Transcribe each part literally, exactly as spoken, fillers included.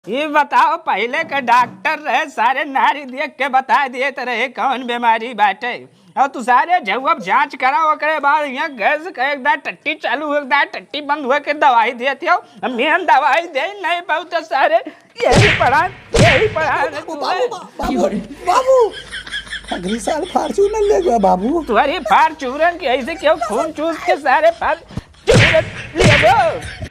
ये बताओ, पहिले के डॉक्टर रहे, सारे नारी देख के बता देत रहे कौन बीमारी बाटे। और तू सारे जब जांच करा, ओकरे बाद यहाँ गैस का एक दांत टट्टी चालू हो, एक दांत टट्टी बंद हुआ के दवाई देत हो। हम मेन दवाई दे नहीं पाऊ तो सारे यही पड़ा, यही पड़ा रे तू है। बाबू, बाबू, अगली साल Fortuner ले गया बाबू। तुम्हारी Fortuner की ऐसे क्यों खून चूस के सारे Fortuner ले गो?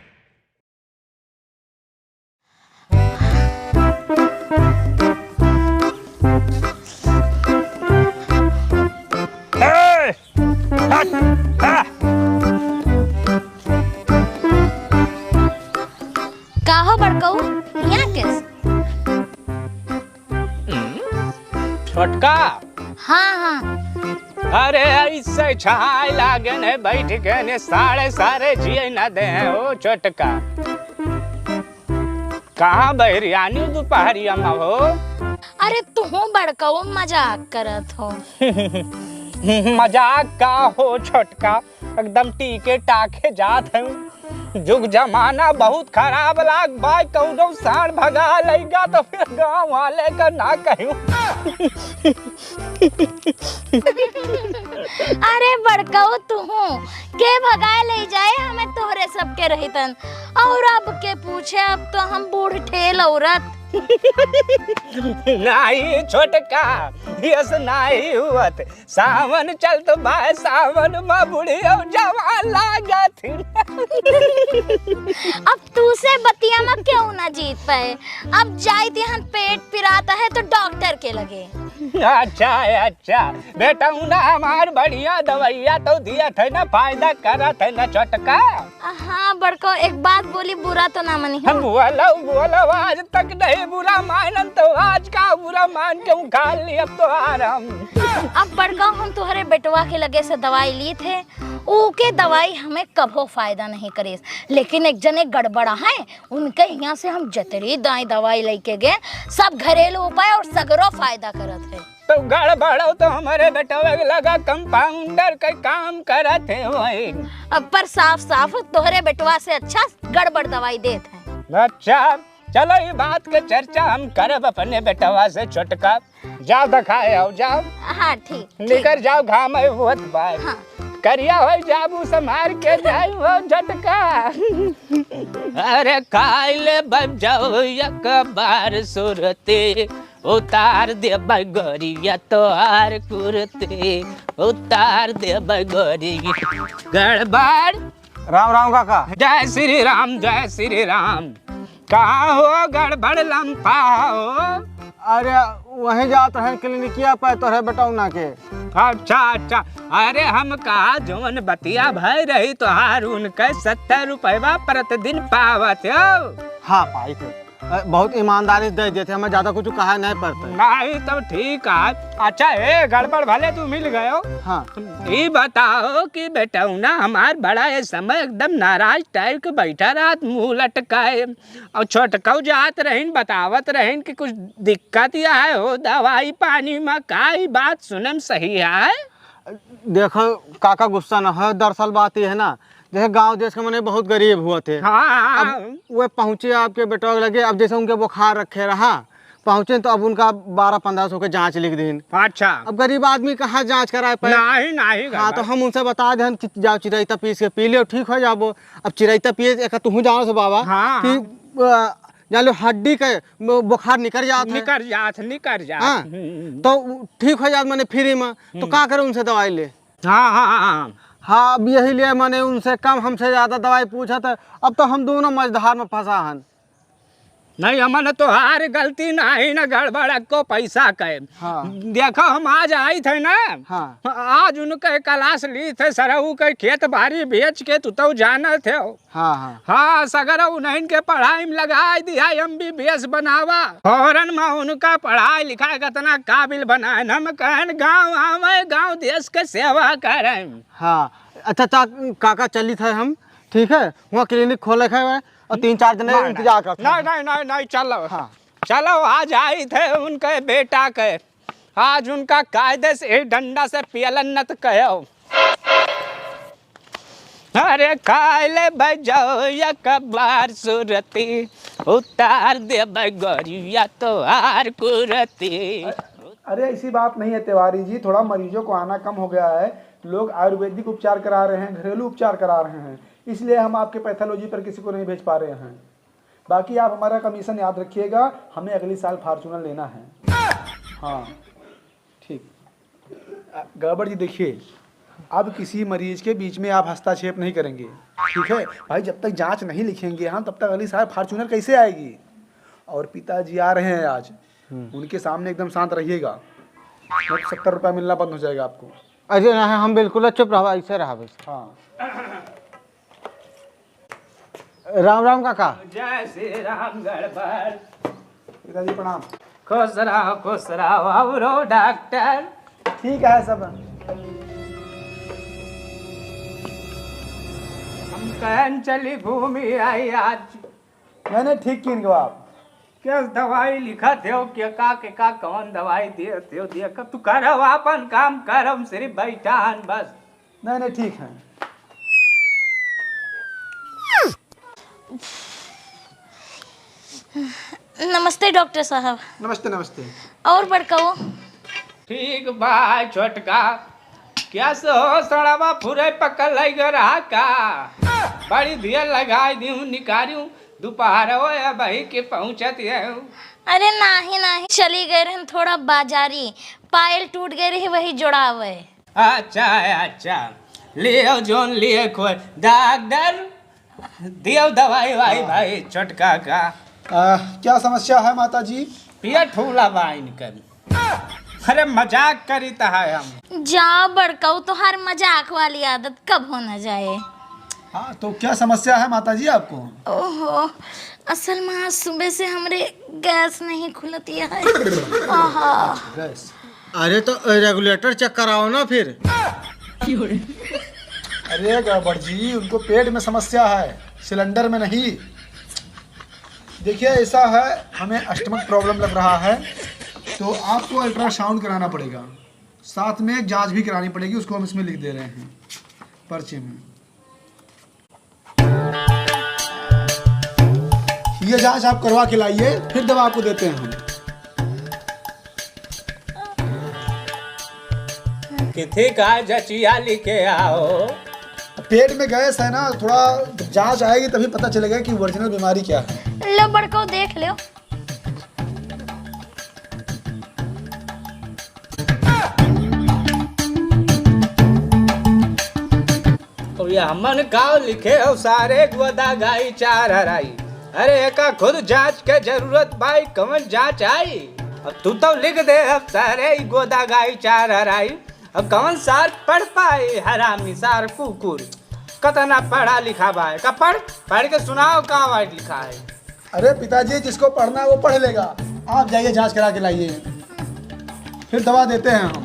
ए! हट! आ! का हो बड़कऊ, यहाँ किस? छोटका। हाँ, हाँ। अरे, ऐसे छाय लागन है, बैठ के ने साढ़े सारे जिए न दे हैं, ओ छोटका। कहाँ बहरियानी दोपहरिया में हो? अरे, तुहूँ बड़कऊ मजाक करत हो। मजाक का हो छोटका, एकदम टीके टाके जात हूँ। जुग जमाना बहुत खराब लाग बा, कौनो साँढ़ भगा लइगा तो फिर गाँव वाले का ना कहूँ। अरे बड़कऊ तुहूँ, के भगाए ले जाए हमें तोहरे सबके रहितन, और अब के पूछे, अब तो हम बूढ़ ठेल औरत। नाही छोटका, यस नाही हुअत। सावन चलत बा, सावन में बुढ़ियो जवान लागत। अब तू से बतिया में क्यों ना जीत पाए? अब जाइत हन, पेट पिरात है तो डॉक्टर के लगे। अच्छा, अच्छा, बेटौना हमार बढ़िया दवाइया तो दियत है ना, फायदा करत है ना छोटका। हाँ बड़को, एक बात बोली, बुरा तो ना मनी हम हो। बोलो, बोलो, आज तक नहीं बुरा मानन तो आज का बुरा मान के उखाड़ ली अब तो आराम। अब बड़को, हम तुहरे बेटवा के लगे से दवाई ली थे, ओके दवाई हमें कभो फायदा नहीं करेस, लेकिन एक जने गड़बड़ा है, उनके यहाँ से हम जतरी दाई दवाई लेके गए, सब घरेलू उपाय और सगरो फायदा करत है। तो गड़बड़ो तो हमारे बेटवा के लगा कंपाउंडर के काम करत है वही। अब पर साफ साफ तोहरे बेटवा से अच्छा गड़बड़ दवाई देत है। अच्छा, चलो, ये बात के चर्चा हम करब अपने बेटवा से छोटका। जाओ, दिखाए आओ, जाओ। हाँ, ठीक, ठीक। निकर जाओ, घाम है बहुत बार। हाँ। करिया हो जाबू, संभार के जाई हो झटका। अरे खाई ले बम जाओ एक बार सुरती, उतार दे बगोरिया तोहार कुर्ती, उतार दे बगोरी। गड़बड़। राम राम काका। जय श्री राम, जय श्री राम। कहाँ हो गड़बड़ लम्पा हो? अरे वहीं जात रहे क्लिनिकिया पे तोहरे बेटौना के। अच्छा, अच्छा। अरे हम कहा जौन बतिया भय रही तोहार उनके सत्तर रुपयवा प्रतिदिन पावत हो। हाँ पाई थे। अ, बहुत ईमानदारी से दे देते, हमें ज्यादा कुछ कहा नहीं पड़ता। नहीं तो ठीक है। अच्छा, ए गड़बड़ भले तू मिल गयो। हाँ। ई बताओ कि बेटौना हमार बड़ा ए समय एकदम नाराज टाइप के बैठा रहत, मुंह लटकाए, और छोटकऊ जात रहीन, बतावत रहीन कि कुछ दिक्कत या है हो दवाई पानी में, का ई बात सुने में सही है? देखो काका, गुस्सा न हो, दरअसल बात ये है ना, जैसे गांव देश के मने बहुत गरीब हुआ थे। हाँ, हाँ, अब हाँ। वे पहुँचे आपके बेटवा के लगे, अब जैसे उनके बुखार रखे रहा, पहुँचे तो अब उनका बारह पन्द्रह सौ के जाँच लिख दीन। अच्छा। अब गरीब आदमी कहाँ जाँच कराए पाए? नहीं, नहीं, हाँ, गड़बड़। तो हम उनसे बता देन कि जाओ चिरैता पीस के पी लियो, ठीक हो जाबो। अब चिरैता पिए एक तुहूँ जानो से बाबा हाँ, कि, हाँ। अ, जान लो हड्डी के बु-, बुखार निकर जात है। निकर जात, निकर जात। हाँ, हम्म। तो उ ठीक हो जात मने फ्री में, तो हम्म। का करे उनसे दवाई ले? हाँ, हाँ, हाँ, हाँ। हाँ, अब यही लिए मने उनसे कम, हमसे ज्यादा दवाई पूछत है। अब तो हम दोनों मझधार में फंसा हन। नहीं, हमन तोहार गलती नहीं न गड़बड़ को पैसा के। हाँ। देखो, हम आज आई थे ना, हाँ। आज उनके क्लास ली थे, सरऊ के खेत बाड़ी बेच के, तू तो जानत हो। हाँ, हाँ। हाँ, सगरो उन्हन के पढ़ाई में लगाई दिया, एमबीबीएस बनावा। फौरन में उनका पढ़ाई लिखाई के इतना काबिल बनाए, हम कहन गाँव आवे, गाँव देश के सेवा करें। हाँ, अच्छा, अच्छा, काका चलित है हम, ठीक है, वहाँ क्लिनिक खोले है और तीन चार जने नहीं, इंतजार नहीं, करते हैं। नहीं, नहीं, नहीं, चलो। हाँ। चलो, आज आई थे उनके बेटा के, आज उनका कायदे से एक डंडा से पियलन न तो कहो। अरे खाए ले भाई जाओ या कबार सुरती, उतार दे भाई गोरिया तोहार कुरती। अरे ऐसी बात नहीं है तिवारी जी, थोड़ा मरीजों को आना कम हो गया है। लोग आयुर्वेदिक उपचार करा रहे हैं, घरेलू उपचार करा रहे हैं, इसलिए हम आपके पैथोलॉजी पर किसी को नहीं भेज पा रहे हैं। बाकी आप हमारा कमीशन याद रखिएगा, हमें अगली साल फॉर्च्यूनर लेना है। हाँ, ठीक। अ, गड़बड़ जी, देखिए, अब किसी मरीज के बीच में आप हस्तक्षेप नहीं करेंगे, ठीक है भाई? जब तक जांच नहीं लिखेंगे हम, तब तक अगली साल फॉर्च्यूनर कैसे आएगी? और पिताजी आ रहे हैं आज, हम्म। उनके सामने एकदम शांत रहिएगा, नहीं तो सत्तर रुपया मिलना बंद हो जाएगा आपको। अरे ना, हम बिल्कुल चुप रहबा, ऐसे रहबे। हाँ। राम राम काका। जय श्री राम गड़बड़। पिताजी प्रणाम। खुश रहो, खुश रहो, अउरो डॉक्टर। ठीक है सब। हम कहन चली घूमी आई आज। नहीं, नहीं, ठीक कीन गवा आप। क्या दवाई लिखत हो, के का, के का, कौन दवाई दिए, दिए, दिए, कब तू करब आपन काम, करब सिर्फ बैठान बस। नहीं, नहीं, ठीक है। नमस्ते डॉक्टर साहब। नमस्ते, नमस्ते। और बड़काऊ? ठीक बा छोटका। क्या से हो सड़वा फुरे पकल लग रहा का? बड़ी देर लगाई दिहूं निकारियों, दोपहर हो या बही के पहुंचत है। अरे नाही, नाही, चली गए रहन थोड़ा बाजारी, पायल टूट गए रही, वही जोड़ावे। अच्छा, अच्छा, लियो जोन लिए खोए। डॉक्टर, दियो दवाई वाई हाँ। भाई, छोटका का। आ, क्या समस्या है माता जी? पेट फूला बा इनकर। अरे मजाक करी त है हम। जा बड़काऊ, तोहार मजाक वाली आदत कब हो न जाए। हाँ, तो क्या समस्या है माता जी आपको? ओहो, असल में आज सुबह से हमरे गैस नहीं खुलती है। आहा। गैस? अरे तो रेगुलेटर चेक कराओ ना फिर। अरे गड़बड़ जी, उनको पेट में समस्या है, सिलेंडर में नहीं। देखिए ऐसा है, हमें स्टमक प्रॉब्लम लग रहा है, तो आपको अल्ट्रासाउंड कराना पड़ेगा, साथ में एक जांच भी करानी पड़ेगी, उसको हम इसमें लिख दे रहे हैं पर्चे में। ये जांच आप करवा के लाइए, फिर दवा आपको देते हैं हम। किथे का जचिया लिखे आओ। पेट में गैस है ना, थोड़ा जांच आएगी तभी पता चलेगा कि ओरिजिनल बीमारी क्या है। लो बड़को देख लो। अब ये हमन का लिखे हो सारे गोदा गाई चार हराई। अरे एका खुद जांच के जरूरत बाई, कवन जांच आई? अब तू तो लिख दे अब सारे ई गोदा गाई चार हराई। अब कवन सार पढ़ पाए हरामी सार कुकुर। कतना पढ़ा लिखा बाय का पढ़, पढ़ के सुनाओ का वाइट लिखा है। अरे पिताजी, जिसको पढ़ना है वो पढ़ लेगा, आप जाइए जांच करा के लाइए, फिर दवा देते हैं हम।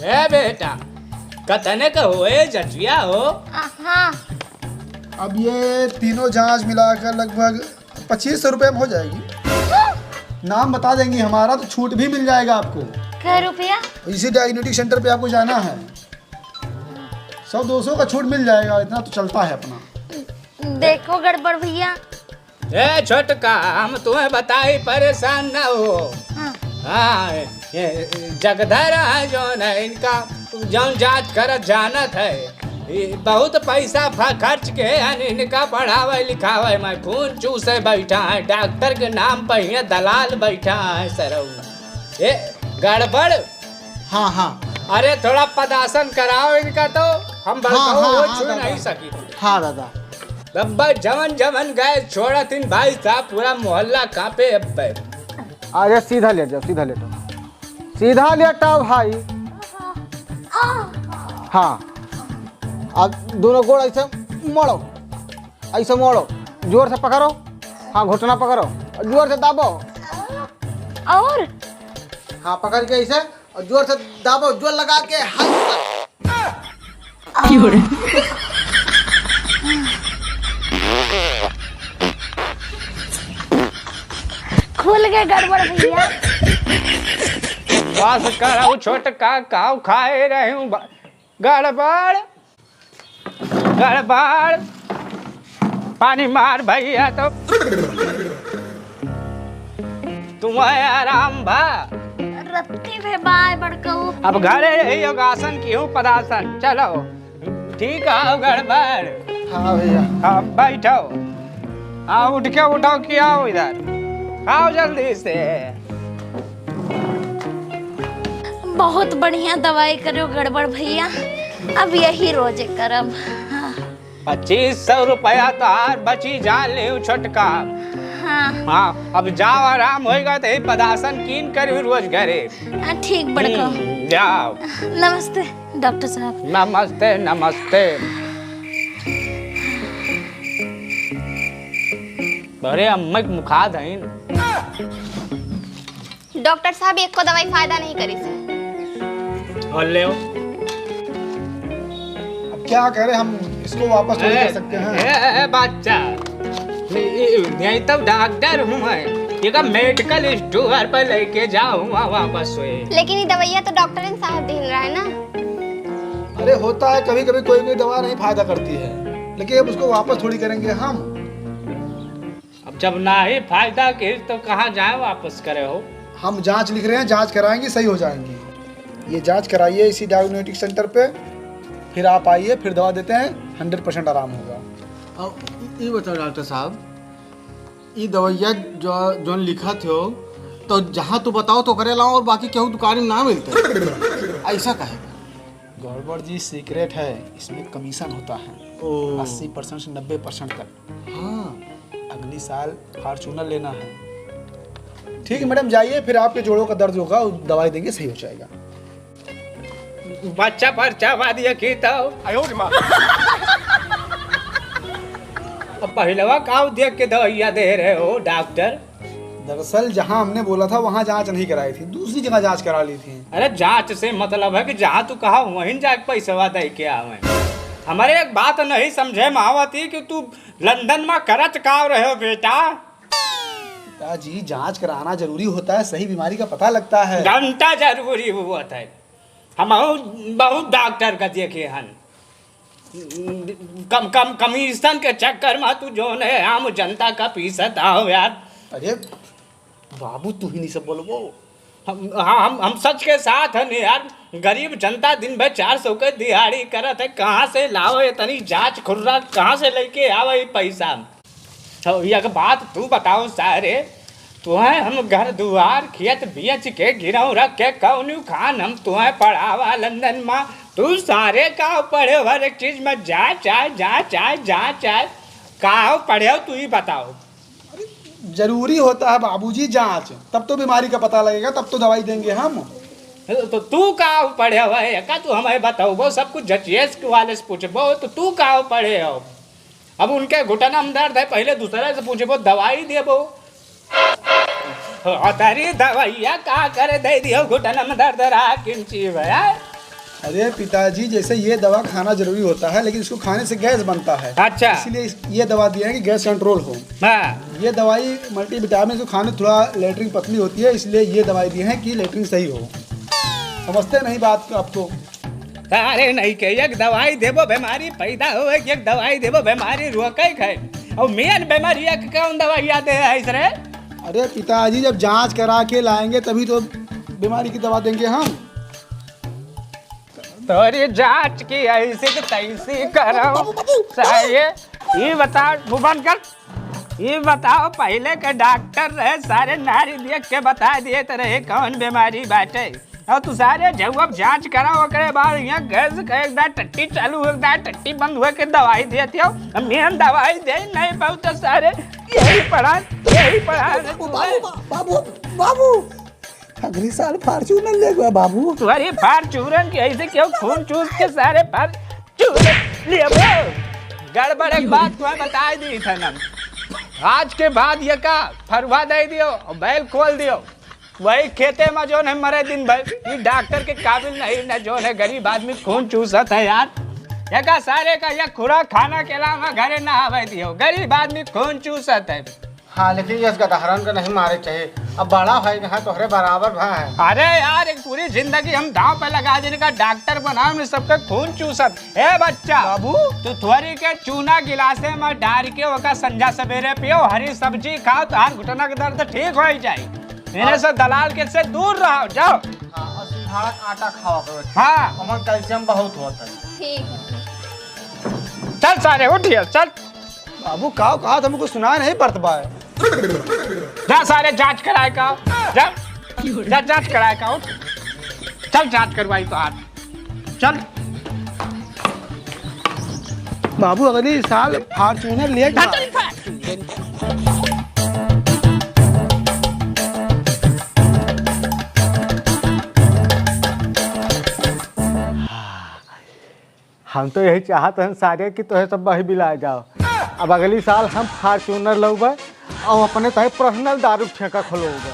ए बेटा, कतने का होए जचिया हो? हाँ। अब ये तीनों जांच मिलाकर लगभग पच्चीस सौ रुपये में हो जाएगी। नाम बता देंगी हमारा तो छूट भी मिल जाएगा आपको। कै रुपया? इसी डायग्नोस्टिक सेंटर पे आपको जाना है, सौ दो सौ का छूट मिल जाएगा, इतना तो चलता है अपना। देखो गड़बड़ भैया। ए छोटका, हम तुम्हें बताई, परेशान न हो। हाँ। हाँ, ये जगधर है जौन है, इनका जौन जांच करत जानत है, ये बहुत पैसा फ-, खर्च के हैं, इनका पढ़ावे लिखावे में खून चूसे बैठा है, डॉक्टर के नाम पर ये दलाल बैठा है सरऊ। ए गड़बड़। हाँ, हाँ। अरे थोड़ा पदासन कराओ इनका तो, हम हाँ, बड़काऊ हाँ, वो हाँ, छू दादा। नहीं सकी। हाँ दादा। रब्बा जवन जवन गैस छोड़त इन भाई साहब, पूरा मोहल्ला कांपे अब्बे। अरे सीधा लेट जाओ, सीधा लेटो, सीधा लेटो भाई। हाँ, अब दोनों गोड़ ऐसे मोड़ो, ऐसे मोड़ो, जोर से पकड़ो। हाँ, घुटना पकड़ो, जोर से दाबो। और? हाँ, पकड़ के ऐसे और जोर से दाबो, जोर लगा के हाथ। खुल गए गड़बड़ भैया। बस करो छोटका, काव खाए रहे हूँ ब-, गड़बड़। गड़बड़। पानी मार भैया तो। तुम्हें आराम बा? रत्ती भे बाय बड़कऊ। अब घरे यही योगासन की हूँ पदासन। चलो। ठीक है, गड़बड़। हाँ भैया। हाँ, बैठो। हाँ, उठ के उठो कि आओ इधर। आओ जल्दी से। बहुत बढ़िया दवाई करो गड़बड़ भैया, अब यही रोजे करब। हाँ। पच्चीस सौ रुपया तोहार बची, जान लेउ छोटका। हाँ। हाँ, अब जाओ, आराम होइगा तो यही पदासन कीन करियो रोज घरे। हाँ, ठीक बड़को। हम्म, जाओ। नमस्ते डॉक्टर साहब। नमस्ते, नमस्ते। अरे अम्मा के मुखाद हईन। डॉक्टर साहब, एको दवाई फायदा नहीं करी से। और ले। अब क्या करें, हम इसको वापस थोड़ी ए, कर सकते हैं। ए, ए, बच्चा, ये, ये, ये तो डॉक्टर हूँ मैं, ये का मेडिकल स्टोर पर लेके जाऊँ वहाँ वापस से। लेकिन ये दवाइयाँ तो डॉक्टर साहब दीन रहा है ना। अरे होता है, कभी कभी कोई कोई दवा नहीं फायदा करती है, लेकिन अब उसको वापस थोड़ी करेंगे हम। अब जब ना ही फायदा की तो कहाँ जाए वापस करे हो? हम जांच लिख रहे हैं, जांच कराएंगे, सही हो जाएंगे। ये जांच कराइए इसी डायग्नोस्टिक सेंटर पे, फिर आप आइए, फिर दवा देते हैं, हंड्रेड परसेंट आराम होगा। अब ये बताओ डॉक्टर साहब, ये दवाइया जो जोन लिखा थे हो, तो जहाँ तू बताओ तो करे लाओ, और बाकी केहू दुकान में ना मिलते। ऐसा काहे? गड़बड़ जी, सीक्रेट है, इसमें कमीशन होता है। ओ। अस्सी परसेंट से नब्बे परसेंट तक। हाँ। अगली साल फॉर्च्यूनर लेना है। ठीक है मैडम, जाइए, फिर आपके जोड़ों का दर्द होगा, दवाई देंगे, सही हो जाएगा। बच्चा पर्चा बाद ये की तो। आयो रे माँ। अब पहिलवा काव देख के दवाइया दे रहे हो डॉक्टर? दरअसल जहाँ हमने बोला था वहाँ जांच नहीं कराई थी, दूसरी जगह जांच करा ली थी। अरे जांच से मतलब है कि जहाँ तू कहा वहीं जाके पैसवा दे के आवे। हमारे एक बात नहीं समझे में आवत ही कि तू लंदन में करत का रहे हो बेटा? पिताजी, जांच कराना जरूरी होता है, सही बीमारी का पता लगता है। घंटा जरूरी होता है। हम बहुत डॉक्टर का देखे हन। कम, कम, कमीशन के चक्कर में तू जोन है आम जनता का पीसत आओ यार। अरे बाबू, तू ही नहीं सब बोलबो। हम, हाँ, हम, हम सच के साथ हन यार। गरीब जनता दिन भर चार सौ के दिहाड़ी करत है, कहाँ से लाओ इतनी जांच खुर्रा, कहाँ से लेके आओ ये पैसा? तो एक बात तू बताओ सारे, तुहें हम घर दुआर खेत बेच के गिरव रख के कौन खान हम तुहें पढ़ावा लंदन में? तू सारे का पढ़े हर एक चीज में जांच आए, जांच आए, जांच आए। का पढ़े हो तू ही बताओ। जरूरी होता है बाबूजी जांच, तब तो बीमारी का पता लगेगा, तब तो दवाई देंगे हम। तो तू का पढ़े हो है का? तू हमें बताओ, वो सब कुछ जचिएस वाले से पूछबो, तो तू का पढ़े हो? अब उनके घुटना में दर्द है, पहले दूसरे से पूछबो, दवाई देबो। अतरी दवाइया का करे दे दियो, घुटना में दर्द रहा, किंची भया। अरे पिताजी, जैसे ये दवा खाना जरूरी होता है, लेकिन इसको खाने से गैस बनता है। अच्छा। इसीलिए इस, ये दवा दिया है कि गैस कंट्रोल हो। हाँ। ये दवाई मल्टीविटामिन, इसको खाने थोड़ा लेटरिन पतली होती है, इसलिए ये दवाई दी है कि लेटरिन सही हो। समझते नहीं बात को आप तो। अरे नहीं के, एक दवाई देबो, बीमारी पैदा हो, एक दवाई देबो, बीमारी रोके खाए। और मेन बीमारी एक कौन दवाई याद है इस रे? अरे पिताजी, जब जांच करा के लाएंगे तभी तो बीमारी की दवा देंगे हम। तोरी जांच की ऐसी की तैसी करो। सारे, ये बताओ, मुंह बंद कर। ये बताओ, पहले के डॉक्टर रहे, सारे नारी देख के बता दिए तो रहे कौन बीमारी बाटे। और तू सारे जब अब जांच कराओ, ओकरे बाद यहाँ गैस का एक दार टट्टी चालू हो, एक दार टट्टी बंद हुए के दवाई देते हो। अब मेन दवाई दे नहीं पाऊ तो सारे यही पड़ा, यही पड़ा। बाबू, बाबू, बाबू, बाबू। अगली साल फॉर्च्यूनर ले गया बाबू। तुम्हारी फॉर्च्यूनर की ऐसे क्यों खून चूस के सारे फॉर्च्यूनर लिए वो? गड़बड़ एक बात तुम्हें बता दी था ना, आज के बाद ये का फरुआ दे दियो और बैल खोल दियो, वही खेते में जोन है मरे दिन भर। ये डॉक्टर के काबिल नहीं ना, जोन है गरीब आदमी खून चूसत है यार। ये का सारे का ये खुरा खाना के अलावा घरे ना आवे दियो, गरीब आदमी खून चूसत है। हाँ, लेकिन यस गदहरन के नहीं मारे चाहिए। अब बड़ा भई ना है, तोहरे बराबर भा है। अरे यार, एक पूरी जिंदगी हम दांव पे लगा देने का, डॉक्टर बनावे में सबके खून चूसत। ए बच्चा, बाबू। तू थोरी के चूना गिलासे में डार के ओका संझा सवेरे पियो, हरी सब्जी खाओ, तोहार घुटना के दर्द ठीक होइ जाई। इन्हें से दलाल के से दूर रहो, जाओ। हाँ, और सिंघाड़ा का आटा खावा करो। हाँ। हमन कैल्शियम बहुत होत है। ठीक है। चल सारे, उठ यार, चल। बाबू, का कहा था, हमको सुनाई नहीं पड़त बा। जा सारे, जांच कराए का, जा, जा जांच कराए का, उठ। चल, जांच करवाई तो आज, चल। बाबू, अगली साल Fortuner ले जा। हम तो यही चाहत हन सारे कि तोहे सब बही बिला जाओ। अब अगली साल हम Fortuner लउबे और अपने तहे personal दारू ठेका खोलउबे।